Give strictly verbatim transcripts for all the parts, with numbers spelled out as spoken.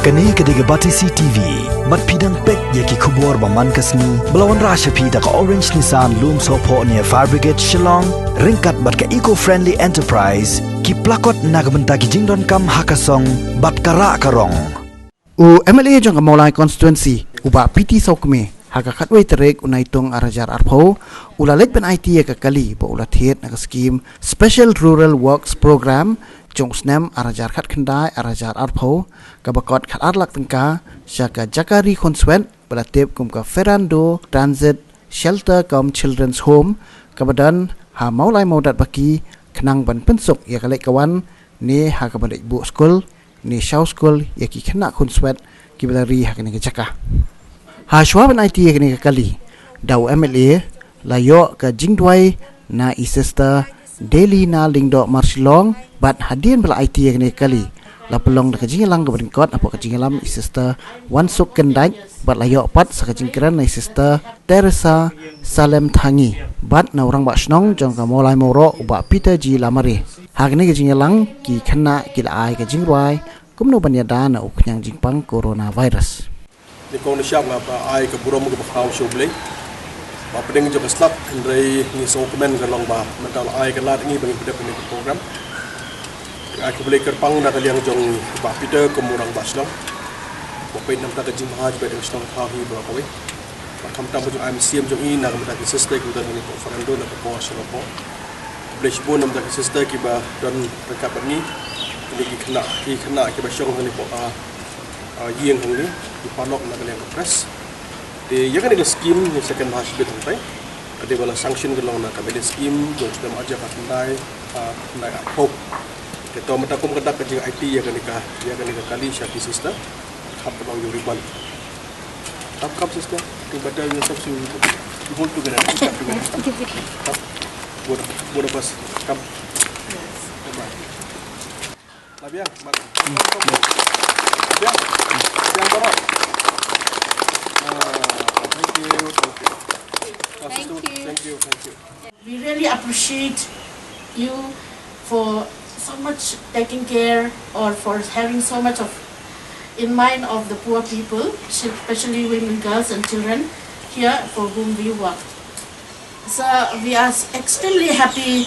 Kane ka dei ka Batesi T V. Bad phi dang peit ïa ki khubor ba man ka sngi ba la wanrah sha phi da ka Orange Nissan Lumsohphoh near Fire Brigade Shillong, ryngkat bad ka Eco Friendly Enterprise, ki plakot na ka bynta ki jingdonkam ha ka song bad ka rah ka rong. U M L A jong ka Mawlai Constituency, u Bah P T Sawkmie, ha ka khatwei tarik u Naitung ar hajar arphew, u la leit ban aiti ïa ka kali ba u la thied na ka skim Special Rural Works Programme jong u snem ar hajar khatkhyndai ar hajar arphew, kaba kot khatar lak tyngka, sha ka jaka ri khunswet ba la tip kum ka Ferrando Transit Shelter cum Children's Home, kaba don ha Mawlai Mawdatbaki, khnang ban pynsuk ïa ka leit ka wan, ne ha kaba dei buh skul, ne shaw skul ïa ki khynnah khunswet kiba la ri ha kane ka jaka. Ha shuwa ban aiti ïa kane ka kali, da u M L A la ïoh ka jingduwai na i Sister Delina Lyngdoh Marshillong, bad hadien ba la aiti ïa kane ka kali, la pynlong da ka jingïalang kaba ryngkot hapoh ka jingïalam i Sister Wansuk Kyndait, bad la ïoh pat sa ka jingkren na i Sister Teresa Salem Thangi, bad na u Rangbah Shnong jong ka Mawlai Mawroh u Bah Peter G Lamare. Ha kane ka jingïalang, ki khynnah ki la ai ka jingrwai kumno ban ïada na u khñiang jingpang coronavirus. Nyngkong nyngshap nga ba ai ka burom kaba khraw sha U Blei ba pdeng jong ka slap, hynrei ngi sngewkmen ka long ba mynta la ai ka lad ngi ba ngin pynïap ïa kane ka program. Ai khublei kyrpang na ka liang jong Bah Peter kum u Rangbah Shnong, ba peit na ka bynta ka jingbha jong ka shnong thaw hi baroh kawei. Bad khamtam jong i Mynsiem jong i na ka bynta ki sister kiba don hangne hapoh Ferrando na ka por sha ka por. Khublei shibun na ka bynta ki sister kiba don ryngkat bad ngi. Kine ki khynnah, ki khynnah kiba shong hangne hapoh, ah, ah, ïing hangne, ki paralok na ka liang ka press. Te ïa kane ka skim, ïa second last bit hangtai, ka dei ba la sanction ka long na ka M L A skim jong u snem ar hajar khatkhyndai, ah, khyndai arphew. Te to mynta kum ka dak ka jingaiti ïa kane ka, ïa kane ka kali sha ki sister. Khap ka long ïa u ribbon. Come, come, sister. You better yourself, you, you hold together. You come together. Come. Both, both of us. Come. Come on. Labiang, mat. Labiang. Labiang baroh. Ah, thank you, thank you. Ah, sister, thank you, thank you. We really appreciate you for so much taking care or for having so much of in mind of the poor people, especially women, girls and children here for whom we work. So we are s- extremely happy,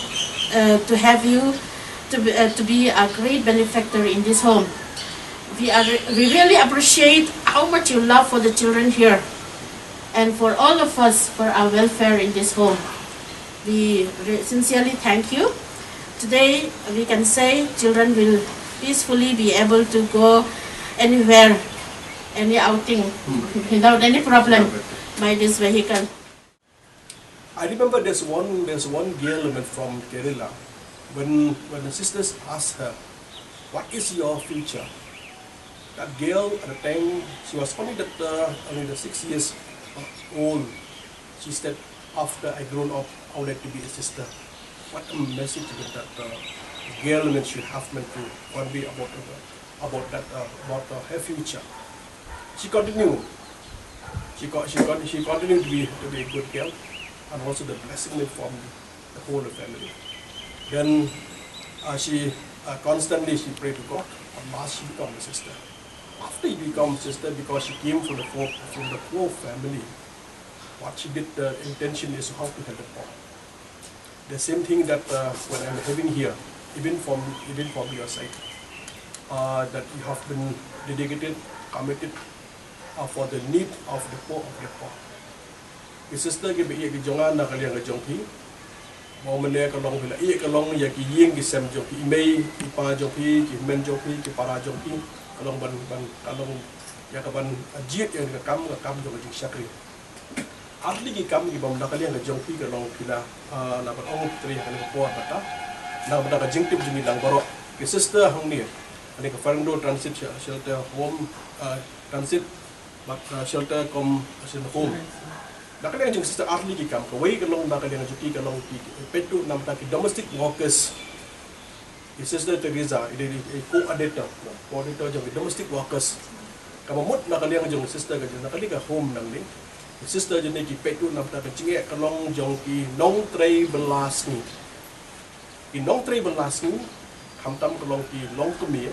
uh, to have you to be, uh, to be a great benefactor in this home. We are re- we really appreciate how much you love for the children here and for all of us, for our welfare in this home. We re- sincerely thank you. Today we can say children will peacefully be able to go anywhere, any outing without any problem by this vehicle. I remember there's one, there's one girl, I mean, from Kerala. When, when the sisters asked her, "What is your future?" That girl at the time, she was only the, uh, only the six years old. She said, "After I grown up, I would like to be a sister." What a message that, that, uh, girl, I mean, should have meant to convey about, uh, about that, uh, about, uh, her future. She continued. She, co- she, con- she continued to be, to be a good girl, and also the blessing from the whole family. Then, uh, she, uh, constantly she prayed to God. At last, she became a sister. After she became a sister, because she came from the poor, from the poor family, what she did, the intention is how to help the poor. The same thing that, uh, what I'm having here, even from, even from your side, uh, that you have been dedicated, committed, uh, for the need of the poor of the poor. Ki sister kiba ïeit ki jong nga na ka liang ka jong phi, ba mynne ka long phi la ïeit ka long ïa ki ïing ki sem jong phi, i mei i pa jong phi, ki hynmen jong phi, ki para jong phi, ka long ban, ban, ka long ïa ka ban, uh, jied ïa ka kam, ka kam jong ka jingshakri. Artylli ki kam kiba mynta ka liang ka jong phi ka long phi la, ah, la ban ong trei ha kane ka por mynta. Na ka bynta ka jingtip jong ngi lang baroh, ki sister hangne, hangne ka Ferrando Transit Sh- Shelter Home, ah, Transit, bad, ah, Shelter cum Shelter Home. Na ka liang jong ki sister artylli ki kam, kawei ka long na ka liang jong ki ka long ki, ki peit ruh na bynta ki domestic workers. I Sister Teresa, i dei i coordinator, coordinator jong ki domestic workers. Kaba mut na ka liang jong i sister ka jong na kane ka home nangne. I sister jong ngi ki peit ruh na bynta ka jingeh ka long jong ki nongtrei bylla sngi. Ki nongtrei bylla sngi, khamtam ka long ki longkmie,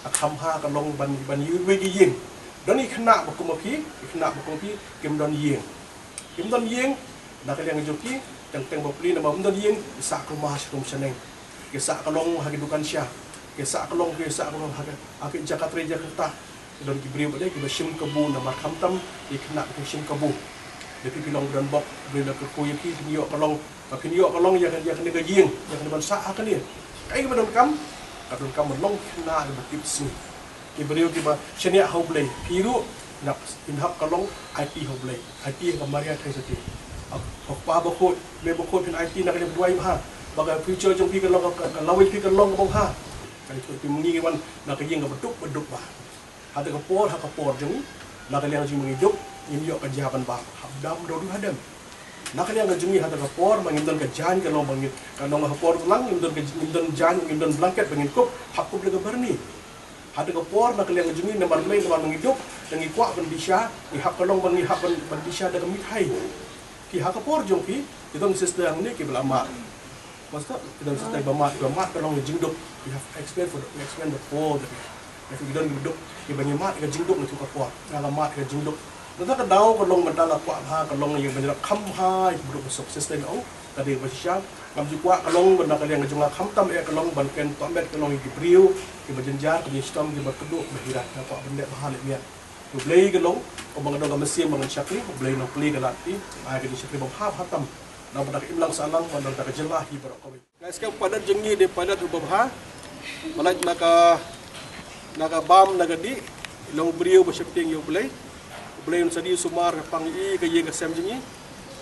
ka kham bha ka long ban, ban ïohi ki ïing. Don ki khynnah ba kum ki, ki khynnah ba kum ki, kim don ïing. Kim don ïing, na ka liang jong ki, teng teng bapli namar ym don ïing, ki sah kulmar sharum shaneng. Ki sah ka long ha ki dukan sha. Ki sah ka long, ki sah ka long ha ki, ha ki jaka trei jaka ktah. Don ki briew ba dei kiba shim kabu namar khamtam ki khynnah ki shim kabu. Lada phi, phi long ba don bok, briew la kyrkhu ïa phi, phin ïoh ka long, ba phin ïoh ka long ïa ka, ïa kane ka ïing, ïa kane ban sah ha kane. Kaei kaba donkam? Ka donkam ban long khynnah kiba tip sngi. Ki briew kiba shaniah ha U Blei, phi ruh, nap, phin hap ka long aiti ha U Blei, aiti ha ka Maria Theisotti. Ha u Kpa Bakhuid, Kmie Bakhuid, phin aiti na ka liang ba duwai bha, ba ka future jong phi kan long, ka, ka lawei phi kan long kaba bha. Ka dei phi, phi mynta ngi wan na ka ïing kaba duk, ba duk bha. Ha kata ka por, ha ka por jong ngi, na ka liang jong ngi ba ngi duk, ngim ïoh ka jia ban bam, hap dam da u riewhadem. Na ka liang ka jong ngi ha kata ka por ba ngim don ka jaiñ, ka long ba ngi, ka long ha ka por lang, ngim don ka, ngim don jaiñ, ngim don blanket ba ngin kup, hap kup da ka byrni. Ha kata ka por, na ka liang ka jong ngi, namar Blei, namar ba ngi duk, da ngi kwah ban bishar, ngi hap ka long ba ngi hap ban, ban bishar da ka mithai. Ki ha ka por jong ki, ki don sister hangne kiba la mad. Master, ki don sister ba mad, ba mad ka long ka jingduk. We have explained for the, we explained before that. Ki don jingduk, kiba ngi mad ka jingduk na ka por. Nga la mad ka jingduk. Nangta ka daw ka long mynta la kwah bha, ka long ïa ban ïarap kham bha ïa ki briew ba suk. Sister ong, ka dei ba shisha. Ngam ju kwah ka long ba na ka liang ka jong nga khamtam eh ka long ban kren tohmet ka long ïa ki briew kiba jynjar, kiba shitom, kiba kdup, kiba hirat. Nga kwah ban leh bha leh miat. U Blei ka long, u ba nga don ka mynsiem ba ngan shakri, U Blei nongplie ka lad phi, ai ka jingshakri ba bha bha tam. Na ka bynta ka imlang sahlang, na ka bynta ka jylla hi baroh kawei. Nga ngeit skhem u Pilot jong ngi dei u Pilot uba bha, ba lait na ka, na ka bam, na ka dih, long u briew ba sheptieng ïa U Blei. U Blei un sa dih sumar ka pang i ka ïing ka sem jong ngi.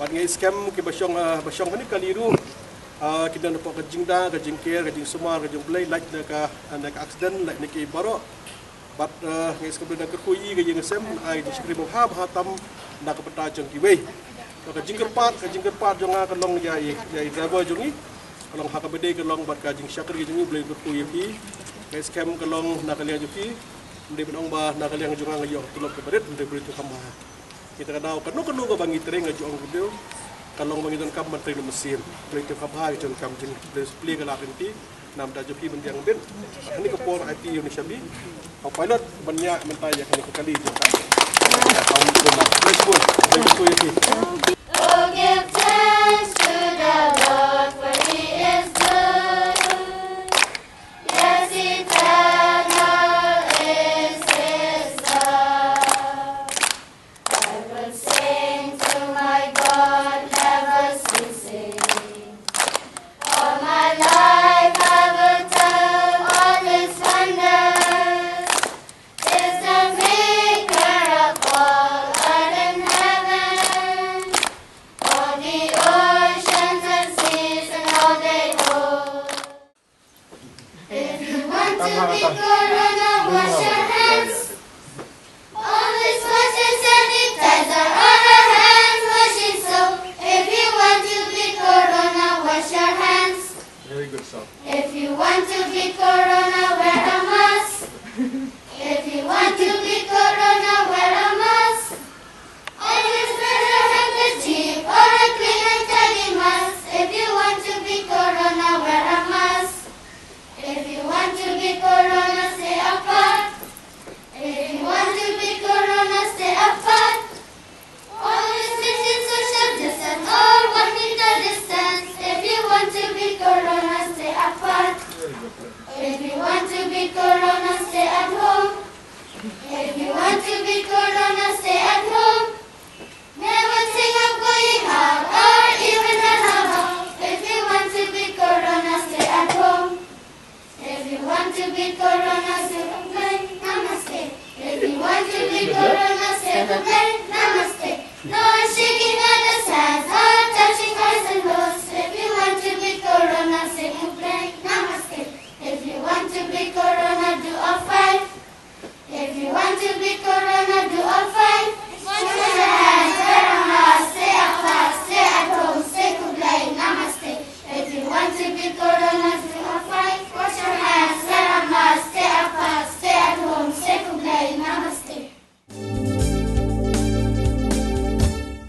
Bad nga ngeit skhem kiba shong, ah, ba shong hangne kali ruh, ah, ki don hapoh ka jingda, ka jingker, ka jingsumar, ka jong U Blei, lait na ka, na ka accident, lait na ki baroh. Bad, eh, nga ngeit skhem U Blei un kyrkhu ïa ka ïing ka sem, ai ka jingshakri ba bha bha tam na ka bynta jong kiwei. Ka jingkyrpad, ka jingkyrpad jong nga ka long ïa i, ïa i driver jong ngi. Ka long ha kaba dei ka long bad ka jingshakri jong ngi, U Blei un kyrkhu ïa phi. Nga ngeit skhem ka long na ka liang jong phi. Ym dei ban ong ba na ka liang jong nga nga ïoh ka tulop kaba rit, ym dei, U Blei un kyrkhu ïa phi. Kita ka daw kano kano kaba ngi trei, nga ju ong, ka long ba ngi donkam ban trei na mynsiem. Blei un kyrkhu ïa phi, ngi donkam jing, Blei un plie ka lad lynti. Namar da jong phi ban biang bit. Hangne ka por aiti ïa u Shabi, u Pilot, ban ïa mynta ïa kane ka kali jong ka. Blei un kyrkhu, Blei un kyrkhu.